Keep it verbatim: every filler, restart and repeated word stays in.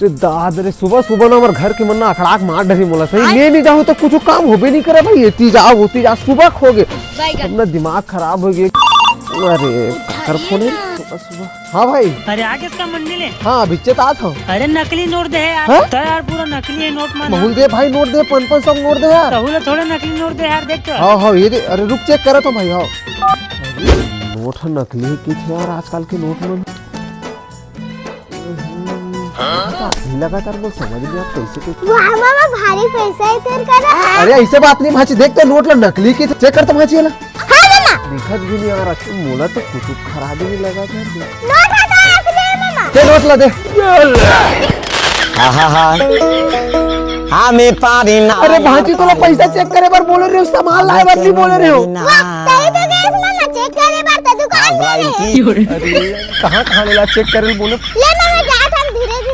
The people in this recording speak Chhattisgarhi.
रे दाद रे, सुबह सुबह ना हमर घर के मन ना अखड़ाक मार डरी मोला। सही ले नहीं जाहूं तो कुछ काम होबे नहीं करे भाई। एती जा, ओती जा, सुबह खो गे। बैगन। अपना दिमाग खराब हो गया। अरे, काकर फोन है? सुबह सुबह। हाँ भाई। अरे, आ गे का मंडी ले? हाँ, बिच्चे तात हूँ। अरे, नकली नोट दे हे यार। हाँ? तो यार, पूरा नकली है नोट मन। महूल दे भाई, नोट दे, पन पन सौ नोट दे यार। तहू ले थोड़े नकली नोट दे यार, देख तो। हाँ, हाँ, ये दे। अरे, रुक, चेक करत हूँ भाई, हाँ। अरे, नोट ह नकली हे किथे यार, आजकल के नोट मन। हम्म, लगातार बोल, समझ नहीं आप कैसे, कैसे। वाह मामा, भारी पैसा है तेरे करा। अरे, ऐसे बात नहीं भांची, देख तो नोट ला नकली किथे, चेक कर तो भांची ला। हाँ मामा। दिखत भी नहीं आ रहा, मोला तो कुछ खराब ही नहीं लगा था। नोट है तो असली है मामा। दे नोट ला दे। हाँ, हाँ, हाँ। हाँ, मैं पानी ना। अरे भांची, तोला पैसा चेक करे बर बोले रहे हो, सामान लाए बर नहीं बोले रहे हो। वाह, तभी तो गए मामा चेक करे बर तो दुकान में। अरे, कहाँ, कहाँ ले ला चेक करे बोले? ले मामा,